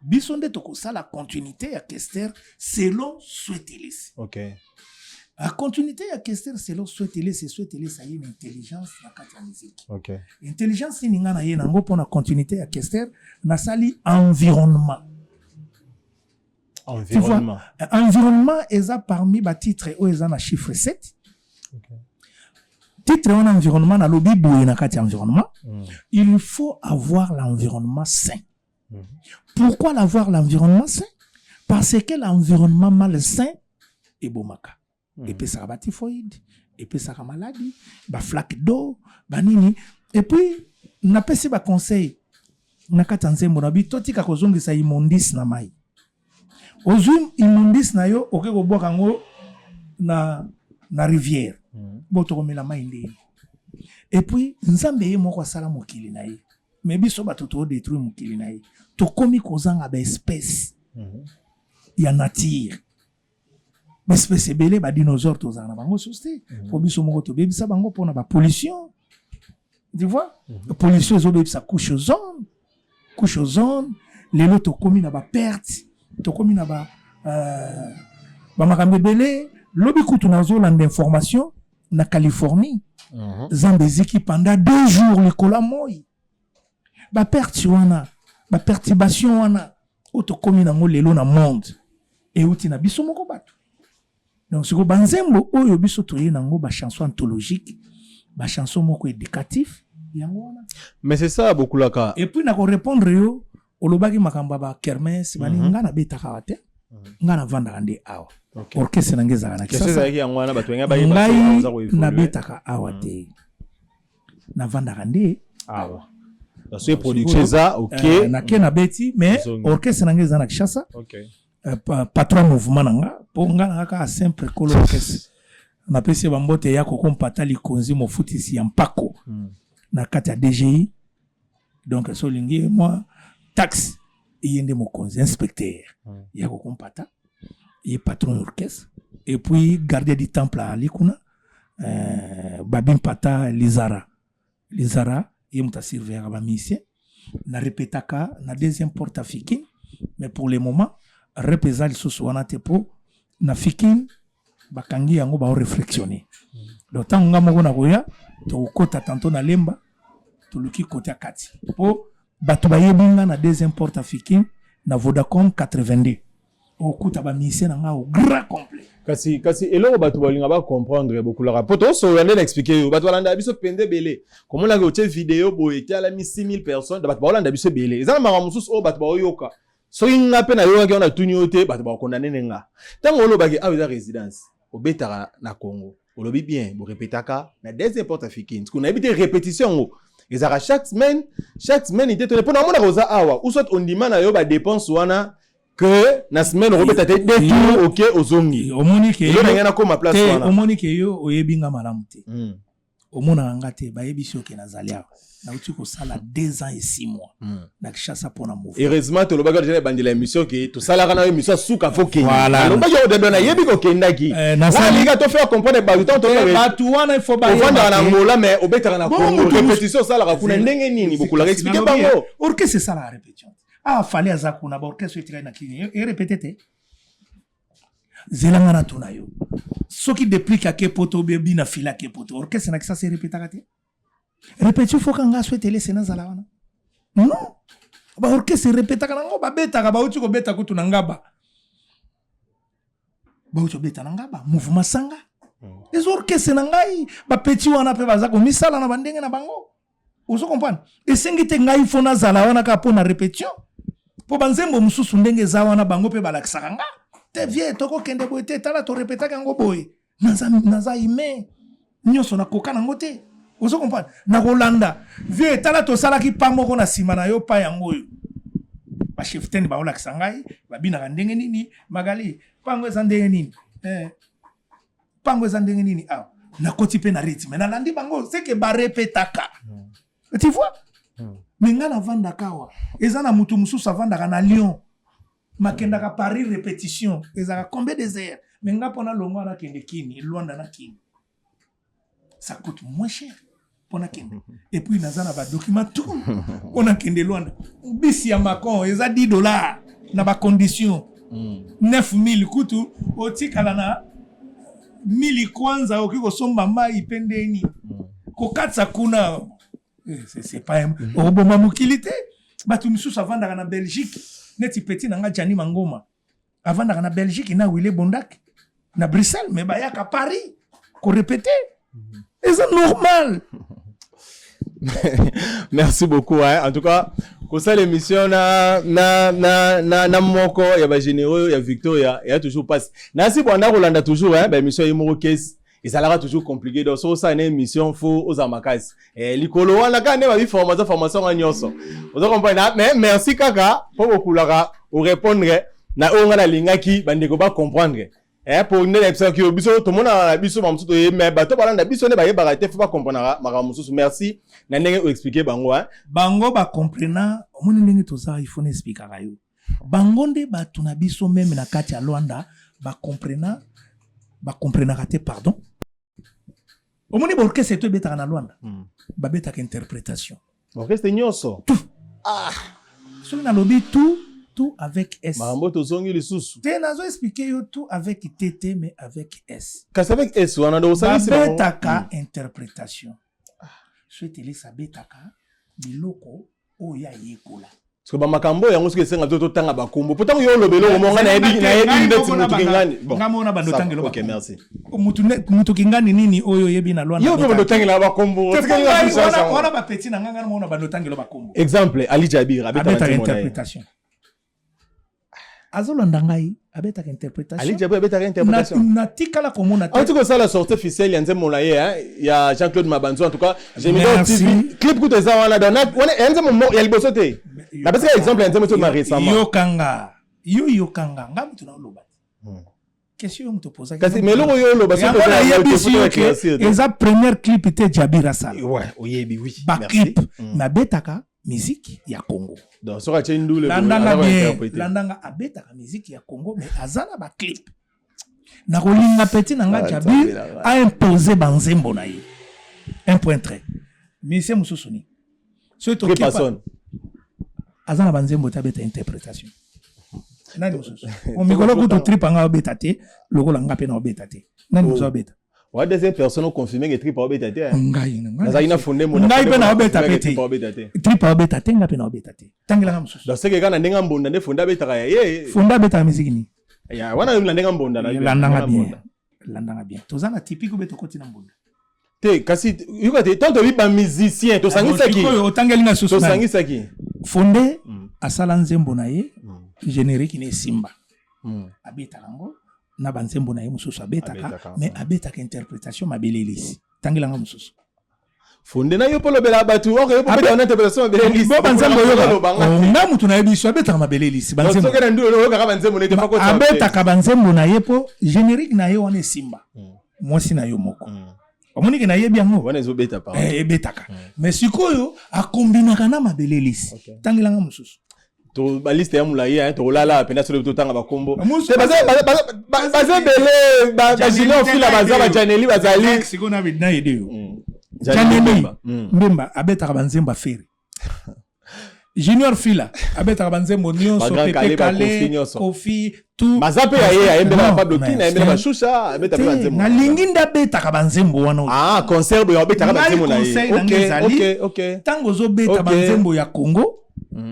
Biso nde tokosala continuité ya Kester selon Swetelis. A continuité ya Kester selon Swetelis. Swetelis aye na intelligence na kati ya musique. Intelligence nini nga na ye nango mpona continuité ya Kester? Nasali environnement. Environnement. Environnement eza parmi batitre oyo eza na chiffre 7. Titre wana environnement, nalobi boye na kati ya environnement: il faut avoir l'environnement sain. Pourquoi l'avoir, l'environnement sain? Parce que l'environnement malsain ebomaka, epesaka batyphoïde, epesaka maladie, baflaque d'eau, banini. Et puis napesi baconseil na kati ya nzembo na bi: totika kozongisa immondice na mai. Ozwi immondice na yo, oke kobwaka yango na rivière, bo tokomela mai ndeni? Et puis Nzambe ye moko asala mokili na ye, mais biso bato todétruire mokili na ye. Tokomi kozanga baespèce ya nature, baespèce ebele, badinosaure tozala na bango susu te, mpo biso moko tobebisa bango mpona bapollution. Tu vois, pollution ezobebisa couche ozone. Couche ozone, lelo tokomi na baperte, tokomi na ba bamakambo ebele. Lobi kutu nazolanda information na Californie, zamba eziki pendant 2 jours likolo ya moi. Baperte wana, baperturbation wana oyo tokómi nango lelo na monde, euti na biso moko bato. Donc sikoyo banzembo oyo biso toye nango, bachanson anthologique, bachanson moko éducatif, yango wana. Mais c'est ça, bokulaka. Et puis nakorépondre yo, olobaki makambo ya bakermesse bani. Nga nabetaka awa te, nga navandaka nde awa. Orchestre na ngai ezalaka na Question Kisasa. ezalaki yango wana, bato benga bayeba Ngai oza koévoluer. nabetaka awa te, navandaka nde awa. Soki production eza ok. Nake nabeti, mais Ozongi. orchestre na ngai eza na Kinshasa. Patron mouvement na nga, mpo nga na nga kaka simple kolo orchestre, napesi ye bambote ya koko mpata likonzi mofutisi ya mpako na kati ya DGI. Donc so olingi mwa taxe, eye nde mokonzi inspecteur ya koko mpata, ye patron ya orchestre. Et puis gardien du temple ali kuna, Babi Mpata Lizara. Lizara ye moto asurveillaka bamusicien. Na répétaka na deuxième porte ya Fikine, mais pour le moment rep eza lisusu wana te, mpo na Fikine bakangi yango, baoreflectionne. Donc ntango nga moko nakoya, tokokɔta tantôt na Lemba, toluki kote ya kati, mpo bato bayebi nga na deuxième porte ya Fikine na Vodacom 82, okuta bamusicien na nga au grand complet. Kasi eloko bato balinga bacomprendre, bokulaka, mpo tosolola nde na expliquer yo, bato balanda biso mpenza ebele. Komonaka otie video boye, etalami 6000 personnes, bato baolanda biso ebele. Eza na makambo mosusu oyo bato baoyoka. Soki nga mpe nayokaki wana, natuni yo te, bato bakokondane ne nga. Ntango olobaki awa eza résidence, obetaka na Congo, olobi bien, borépétaka na deuxième porte africaine. Sikoyo nayebi te, répétition yango ezalaka chaque semaine, chaque semaine te? Tone mpo namonaka oza awa, ou soit ondima na yo badépense wana que na semaine okobeta te deux tours, ok, ozongi. Omoni ke elo na ngai nakóma place te wana. Omoni ke yo oyebi nga malamu te. Omonaka nga te, bayebisi oke nazali awa. Nauti kosala 2 ans et 6 mois na Kinshasa mpona mouvement. Heureusement tolobaki déjà ebandela émission ke tosalaka na yo émission suka, fo kende. Voilà. Alobaki yo dendo, nayebi kokendaki. Nasali- Nalinga to faire comprendre bato ntango Eh, bato wana il faut ovandaka na bayeba. Angola mais obetaka na Bon, Congo. Répétition osalaka kuna ndenge nini? Bokulaka, explique bango. Orchestre esalaka répétition. Ah, Fally aza kuna, baorchestre etikali na kini erépété te. Zelanga na tuna yo, soki Deplick ake poto, obebi na fila ake poto, orchestre na Kisasa erépétaka te? Répétition foka nga so etelese nazala wana? Non, baorchestre erépétaka nango, babetaka. Bauti kobeta kutu na Ngaba, bauti kobeta na Ngaba, mouvement sanga eza orchestre na ngai. Bapeti wana mpe baza komisala na bandenge na bango, ozo comprendre? Esengi te ngai fo nazala wana kaka mpo na répétition, mpo banzembo mosusu ndenge eza wana, bango mpe balakisaka nga. Te vie, tokokende boye te, tala torepetaki yango boye. Naza humain, nyonso nakoka nango te. Ozo comprendre? Nakolanda vie, tala tosalaki pa moko na nsima na yo, pa yango oyo bacheftaine baolakisa ngai babinaka ndenge nini. Magali, pango eza ndenge nini? Pango eza ndenge nini? Awa nakoti mpe na rythme, nalandi bango seke barepetaka. Tu vois? Me ngai navandaka awa, eza na motu mosusu avandaka na Lyon, makendaka Paris, répétition ezalaka combien des heures? Me nga mpo nalongwa, nakende Kini, Lwanda na Kini, ça coûte moins cher mpo nakende. Et puis naza na badocument tout mpo nakende Lwanda. Bisi ya Macon eza 10 $ na bacondition 9000 kutu otikala na 1000 kwanza, okoki kosomba mai mpe ndeni kokatisa kuna. C'est pas okoboma mokili te. Bato misusu avandaka na Belgique, neti petit na nga Jani Mangoma avandaka na Belgique, na Wile Bondak na Bruxelles, mais bayaka Paris korépéter, eza normal. Merci beaucoup, hein. En tout cas, kosala émission na moko ya bagénéreux ya Victoria eya toujours mpasi. Nasi bwanda kolanda toujours, hein, baémission ye moko kesi ezalaka toujours compliqué. Donc soki osala na émission, faut ozala makasi. Likolo wana kaka nde babi formation, formation nga nyonso oza comprendre. Mais merci kaka mpo bokulaka orépondre na oyo nga nalingaki bandeko bacomprendre. Po nde nayebisaki yo, biso tomonaka na biso bamosusu toye, mais bato balanda biso nde bayebaka te, faut bacomprenaka makambo mosusu. Merci na ndenge oexpliquer bango, hein. Bango bacomprena. Omoni ndenge toza, il faut na expliquaka yo. Bango nde bato na biso, même na kati ya Lwanda bacomprena, bacomprenaka te, pardon. Omoni baorchestre to ebetaka na Lwanda, babetaka interprétation. Orchestre nyonso? Soki nalobi tout, tout avec S. Makambo tozongi lisusu. Te, nazo expliquer yo, tout avec tt, mais avec S. Kasi avec S wana, donc osalisi bango. Babetaka interprétation. So etelesi abetaka biloko oyo ayekola. Parce que bamakambo yango soki esenga to totanga bakombo, po ntango yo oloba eloko mo, nga nayebi ndeti motu kingani. Bon, nga mona bando ça va. Otangela Ok, merci. Mutu kingani nini oyo oyebi na Lwanda? Yo mpe bando otangela bakombo. Te, po ngai wana bapeti na ngai, ngai mona bando otangela bakombo. Exemple, Ali Jabir abetaka abetaka nzembo na ye. Interprétation, azolanda ngai, abetaka interprétation. Ali Jabir abetaka interprétation. Natikala komona te. Auti kosala sortie officielle ya nzembo na ye, hein, ya Jean-Claude Mabanzo. En tout cas, Gemidor Merci. TV, clip kutu eza wana. Donc wana ya nzembo ya liboso te, napesaka exemple ya nzembo tobima récemment. Yokanga yo, yokanga nga, mutu na oloba te. Question yo moto opozaki. Kasi mais eloko oyo oloba soki yango toza yango te, nayebisi faut yo ke éclaircir te. Eza première clip te Jabir asala. Ouais, oyebi, oui. Baclip Merci. Nabetaka musique ya Congo. Donc soki atie ndule boye, Landanga aza bien. kointerpréter. Landanga, abetaka musique ya Congo, mais aza na baclip. Nakolinga petit na nga Ah, Jabir Nzambe na ngai. aimpose banzembo na ye, un point trait. Musicien mosusu nini soki Très tokepa personne. Aza na banzembo te, abeta interprétation. Nani mosusu? Mikolo kutu trip anga abeta te lokola nga mpe na obeta te. Nani mosusu abeta? Wa deuxième personne oconfirme ke trip aobeta te, hein. Ngai nazalaki na funde mo. Ngai mpe na obeta mpe te. Trip aobeta te. Trip abeta te, nga mpe na obeta te. Tangelanga mosusu. Donc seke kaka na ndenge mbonda nde funde abetaka ya ye. Fonda abetaka misiki nini? Ya wana na ndenge mbonda na Landanga wana bien. mbonda. Landanga bien, toza na typique obe tokoti na mbonda. Te, kasi yoka te, tant toyebi bamusicien, tosangisaki. Sikoyo otangeli nga susu nani? Tosangisaki. Fonde asala nzembo na ye, générique na esimba. Abetaka yango na banzembo na ye mosusu abetaka. Abetaka, Mais abetaka interprétation, mabele elisi. Tangelanga mosusu. Fonde na yo mpo olobela bato oko yo mpo obetaka na interprétation mabele elisi. Bo banzembo oyoka. Olobanga te. Nga mutu nayebi biso abetaka mabele elisi, Donc, banzembo. soki na ndule oyokaka banzembo nete fa kota. Abetaka banzembo na ye mpo générique na ye wana esimba, mwasi na yo moko omonike nayebi yango. Wana ezobeta pa. Eh, ebetaka. Mais sikoyo akombinaka na mabele elisi. Tangelanga mosusu. To baliste ya molai, hein, tokolala mpena soki totanga bakombo. Mosusu Te, baza ebele, bajunior fila baza, bajaneli bazali. Sikoyo na yede yo Janeli Mbemba. Mbemba abetaka banzembo afere. Junior Fila abetaka banzembo nyonso. Ba Grand Pepe Kallé, ba Kofi Kale, nyonso. Kofi, tout. Baza mpe ya ye, ayembela Non, Pablo mais Kina, ayembela bashusha, abeta mpe te, banzembo. Nalingi nde abetaka banzembo wana oyo. Ah, concert boye abetaka Ngai banzembo na ye. conseil na Ok. ngai ezali, Ok. ntango ozobeta banzembo ya Congo,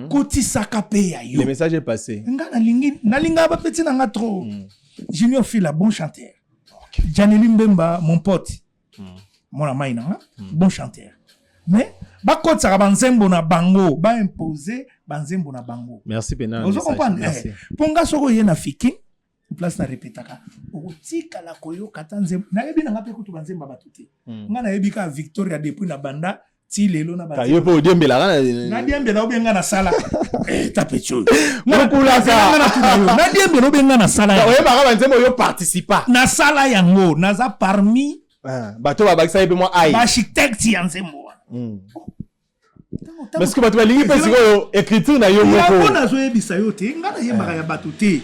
kotisaka mpe ya yo. Le message est passé. Nga nalingi, nalingaka bapeti na nga trop. Junior Fila, bon chanteur. Janeli Mbemba, mon pote, mwana mai na nga, bon chanteur. Mais bakotisaka banzembo na bango, baimpose banzembo na bango. Merci pena. Ozo comprendre? Merci. Mpo nga soki oye na Fikin Place na repetaka, okotikala koyoka ata nzembo. Nayebi na nga mpe kutu banzembo ya bato te. Nga nayebi kaka Victoria depuis na banda ti lelo na Yo mpe odiembelaka? Nadiembela obe nga nasala tape oyo. Mokulaka. Nadiembela obe nga nasala. Oyebaka banzembo oyo participa? Nasala yango, naza parmi bato babakisa ye mpe mwa ai. Baarchitecte ya nzembo wana. Parce que bato balingi mpe sikoyo écriture na yo moko. Yango nazoyebisa yo te, nga nayembaka ya bato te.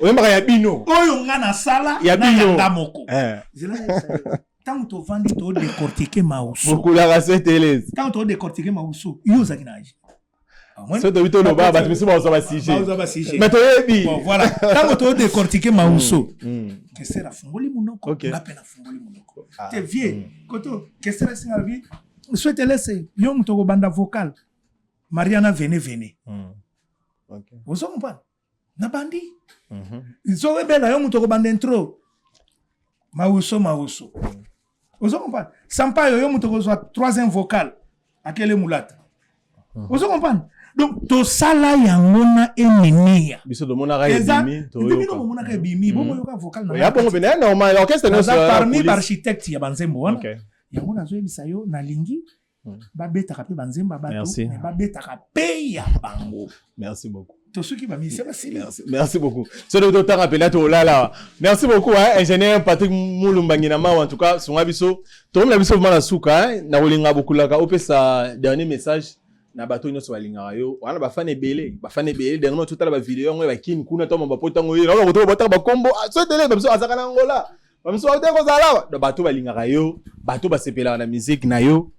Oyembaka ya bino. Oyo nga nasala. Ya na bino. Yanga moko. Ntango tovandi todécortiquer mauso. Bokulaka setelesi. Ntango todécortiquer mauso, yo ozalaki na age? So tobi toloba, bato misusu bazwa basujet. Bazwa basujet. Mais toyebi. Bon, voilà, ntango todécortiquer mauso, Kester afungoli monoko, nga mpe nafungoli monoko te. Vie koto Kester asinga, alobi: "Souhaitelese, yo moto okobanda vocal, Mariana vene vene." Ozo comprendre? Nabandi nzobela, yo moto okobanda intro, mauso mauso. Ozo comprendre? Sampayo, yo moto okozwa troisième vocal, akele mulata. Ozo comprendre? Donc tosala yango na Emeneya. Biso tomonaka. Eza Ebimi. Bino bomonaka ebimi, bomoyoka vocal na Ya bongo pene normal, orchestre nyonso. Naza parmi baarchitecte ya banzembo wana. Yango nazoyebisa yo, nalingi babetaka mpe banzembo ya bato, Merci. mais babetaka mpe ya bango. Merci beaucoup. Tosuki, bamusicien basili. Merci, merci beaucoup. Soki totanga mpena tolala. Merci beaucoup, hein, ingénieur Patrick Mulumbangi na mawa. En tout cas, sunga biso. Tokomela biso vraiment na suka, hein, na kolinga bokulaka opesa dernier message na bato nyonso balingaka yo wana, bafan ebele, bafan ebele. Dernièrement totala bavideo yango ya bakini kuna, to bapo ntango ye naona koto bataka bakombo so etele babiso azaka na Angola, bamiso te kozala awa. Donc bato balingaka yo, bato basepelaka na musique na yo,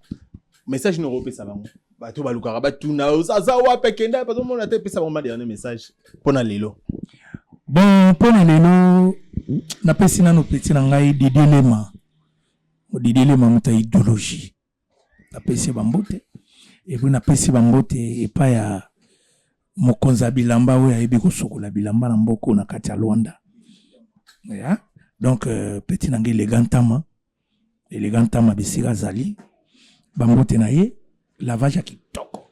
message nini okopesa bango? Bato balukaka batuna aza wapi, akenda, bazomona te. Pesa bango ma dernier message mpona lelo. Bon, mpona lelo, napesi nano petit na ngai Didier Lema. Didier Lema, moto ya idéologie, napesi ye bambote. Et puis napesi bambote epai ya mokonzi ya bilamba oyo ayebi kosokola bilamba na mboka na kati ya Lwanda, ya donc petit na ngai Elega Ntama, Elega Ntama, bisika azali, bambote na ye, lavage ya kitoko.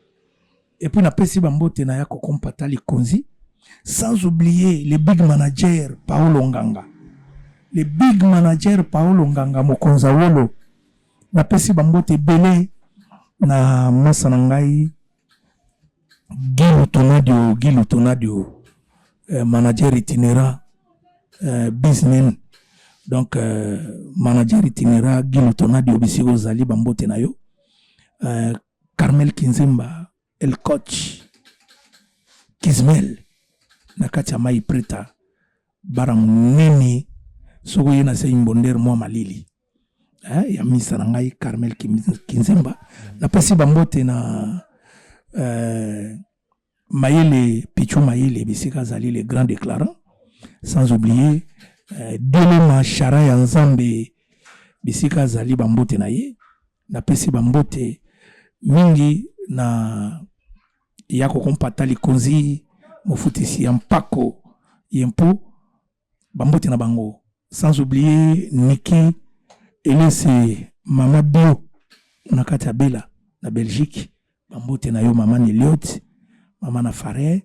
Et puis napesi bambote na ya Kokompata Likonzi, sans oublier le big manager Paolo Nganga, le big manager Paolo Nganga, mokonzi ya wolo. Napesi bambote ebele na masa na ngai Guy Lutonadio, Guy Lutonadio, manager itinérant, business, donc manager itinérant Guy Lutonadio, bisika ozali, bambote na yo. Carmel Kinzemba, el coach Kizmel na kati ya mai preta bara monene, soki oye na sei mbondere mwa malili, ya misa na ngai Carmel Kinzemba. Napesi bambote na Mayele Pichu Mayele, bisika azali, le grand déclarant, sans oublier Delema Chara ya Nzambe, bisika azali, bambote na ye. Napesi bambote mingi na ya Kokompata Likonzi, mofutisi ya mpako ye mpo bambote na bango, sans oublier Niki Elese, mama bio na kati ya Bela na Belgique, bambote na yo mama Neliot, mama na Fare.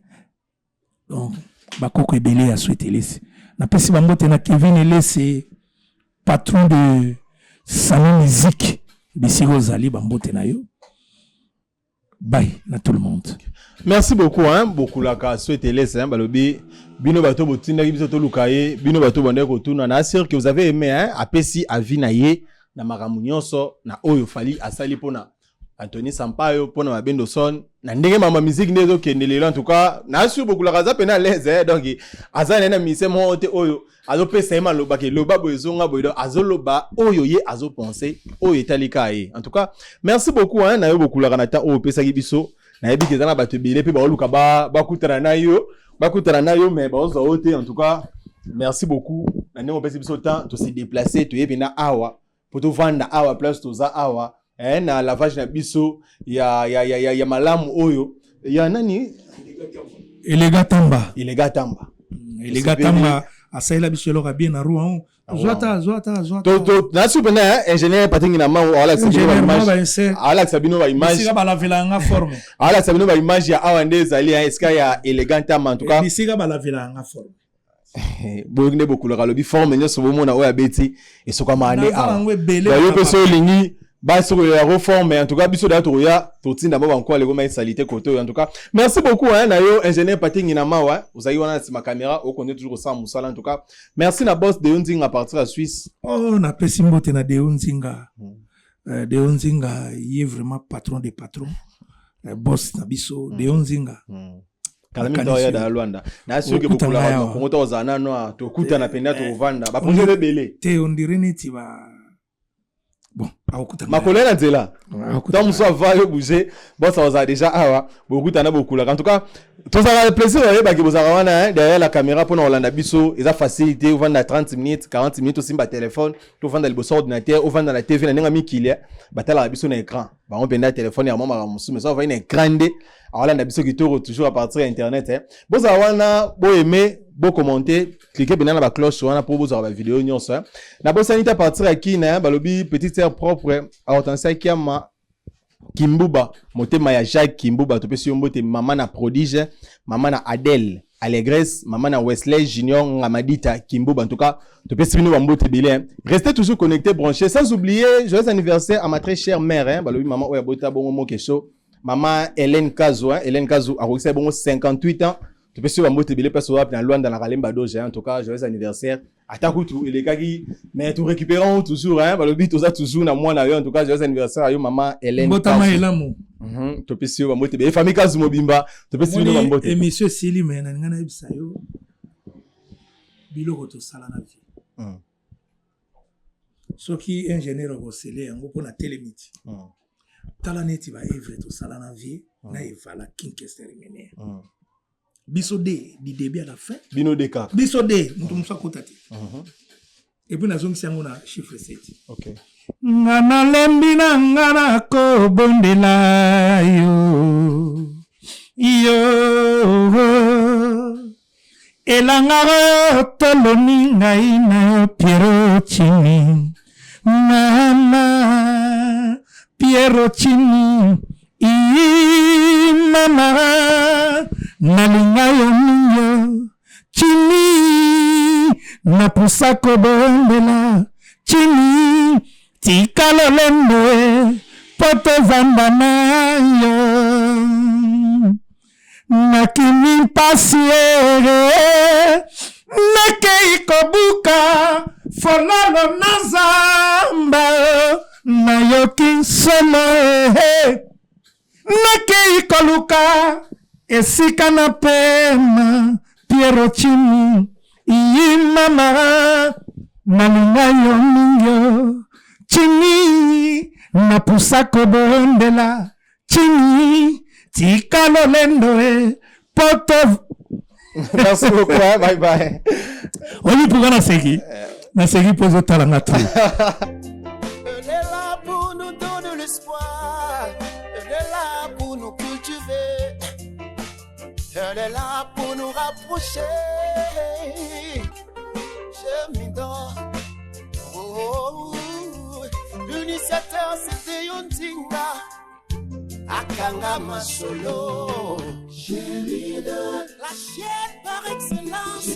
Donc bakoko ebele ya Swete Elese. Napesi bambote na Kevin Elese, patron de Sami Musique, bisika ozali, bambote na yo. Bye na tout le monde. Merci beaucoup, hein, bokulaka Swete Elese, hein. Balobi bino bato botindaki biso toluka ye, bino bato bandaki kotuna na sûr que vous avez aimé, hein. Apesi avis na ye na makambo nyonso na oyo Fally asali mpona Anthony Sampaio, mpona Mabendo Son, na ndenge mama musique nde ezokende lelo. En tout cas, na sûr bokulaka aza pena à l'aise, eh, donc aza na ye na mise moko te oyo azopesa ye malobaka eloba boye, ezonga boye. Donc azoloba oyo ye azopense, oyo etali kaka ye. En tout cas, merci beaucoup, hein, na yo bokulaka na temps oyo opesaki biso. Nayebi ke eza na bato ebele mpe baoluka bakutana na yo, bakutana na yo, mais baozwa yo te. En tout cas, merci beaucoup na ndenge opesi biso temps, tose déplace, toyebi na awa po tovanda awa, place toza awa, na lavage na biso ya malamu oyo ya nani? Elega Tamba. Elega Tamba. Elega Tamba asalela biso eloko ya bien na Rouen. Azwa ta, azwa ta, azwa ta. Nasi mpena ingénieur Patrick na mango awalakisa bino baimage. Bisika balavela yanga forme. Awalakisa bino baimage ya awa nde ezali esika ya Elegant Tamba, en tout cas. Bisika balavela yanga forme. Boyoki nde bokulaka, alobi forme nyonso bomona oyo abeti esokamaka nde Naza awa. nango ebele. Yo mpe so olingi basokolela yango forme, en tout cas biso daya tokoya totinda mo bankwala ekoma esali te kote oyo. En tout cas, merci beaucoup, hein, na yo ingénieur Patingi na mawa, ozali wana na nsima caméra, okonde toujours kosala mosala. En tout cas, merci na boss Deo Nzinga à partir ya Suisse. Oh, napesi mbote na Deo Nzinga. Deo Nzinga ye vraiment patron de patron, boss na biso Deo Nzinga. Kala mingi toya da Lwanda na soki Okutana bokulaka yawa. Kongo, tozala nano tokutana mpenza, tokovanda, baprojet ebele. Te, on dirait neti ba bon akokutana. Makolo ye na nzela. Akokutana. Ntango mosusu ava yo bouge, bosa ozala déjà awa, bokutana, bokulaka. En tout cas, tozalaka plaisir oyebaki bozalaka wana, hein, derrière la caméra mpona kolanda biso. Eza facilité, ovanda 30 minutes, 40 minutes, osimba téléphone, tovanda liboso ordinateur, ovanda na TV. Na ndenge ya mikili batalaka biso na écran, bango mpenza telefone ya mwa makambo mosusu, mais so ovandi na écran nde aolanda biso kitoko, toujours à partir ya internet, hein. Bozala wana, boaime, bocommenter, cliquez mpenza na bacloche wana mpo bozwaka bavideo nyonso, hein. Nabosani te, à partir ya Kina, hein, balobi petite sœur propre Hortensia Kiama Kimbuba, motema ya Jacques Kimbuba, topesi yo mbote, mama na Prodige, mama na Adèle Allégresse, mama na Wesley Junior Ngamadita Kimbuba. En tout cas, topesi bino bambote ebele, hein. Restez toujours connectés, branchés. Sans oublier, joyeux anniversaire à ma très chère mère, hein, balobi mama oyo abota bongo mokeso, mama Hélène Kazo, hein, Hélène Kazo akokisa bongo 58 ans. Topesi yo bambote ebele place wapi? Na Lwanda, na Kalemba Doge, hein. En tout cas, joyeux anniversaire. Ata kutu elekaki, mais torécupérons toujours, hein, balobi toza toujours na mwana yo. En tout cas, joyeux anniversaire à yo, mama Hélène Mbotama Kazo. elamu. Topesi yo bambote ebele, famille Kazo mobimba, topesi bino Omoni, bambote. émission esili, me nalinga nayebisa yo biloko tosala na vie. Soki ingénieur akosele yango mpo na telemi ti, tala neti baœuvre tosala na vie na evala King Kester Emeneya. Biso de du début à la fin. Bino de kaka. Biso de, moto mosu akota te. Et puis nazongisi yango na chiffre 7. Nga nalembi na nga nakobondela yo, yo elanga oyo toloni ngai na yo, Piero Chini, mama Piero Chini, i mama nalinga yo mingi, Chini, napusa kobondela, Chini, tika lolendo mpo tovanda na yo, nakimi mpasi ere, nakei kobuka fololo na zamba, nayoki nsomo e, nakei koluka esika na pema, Piero Chini, iyi mama nalinga yo mingi, Chini, napusa kobondela, Chini, tika lolendo e poto. Merci beaucoup, hein? Bye bye. Oyebi pourquoi naseki? Naseki mpo ozotala nga trop. Elle est là pour nous donner l'espoir. Elle est là pour nous cultiver. Elle est là pour nous rapprocher. Je m'y dors. Oh, l'initiateur, c'était Yontinga. Akanga Masolo. La chaîne par excellence.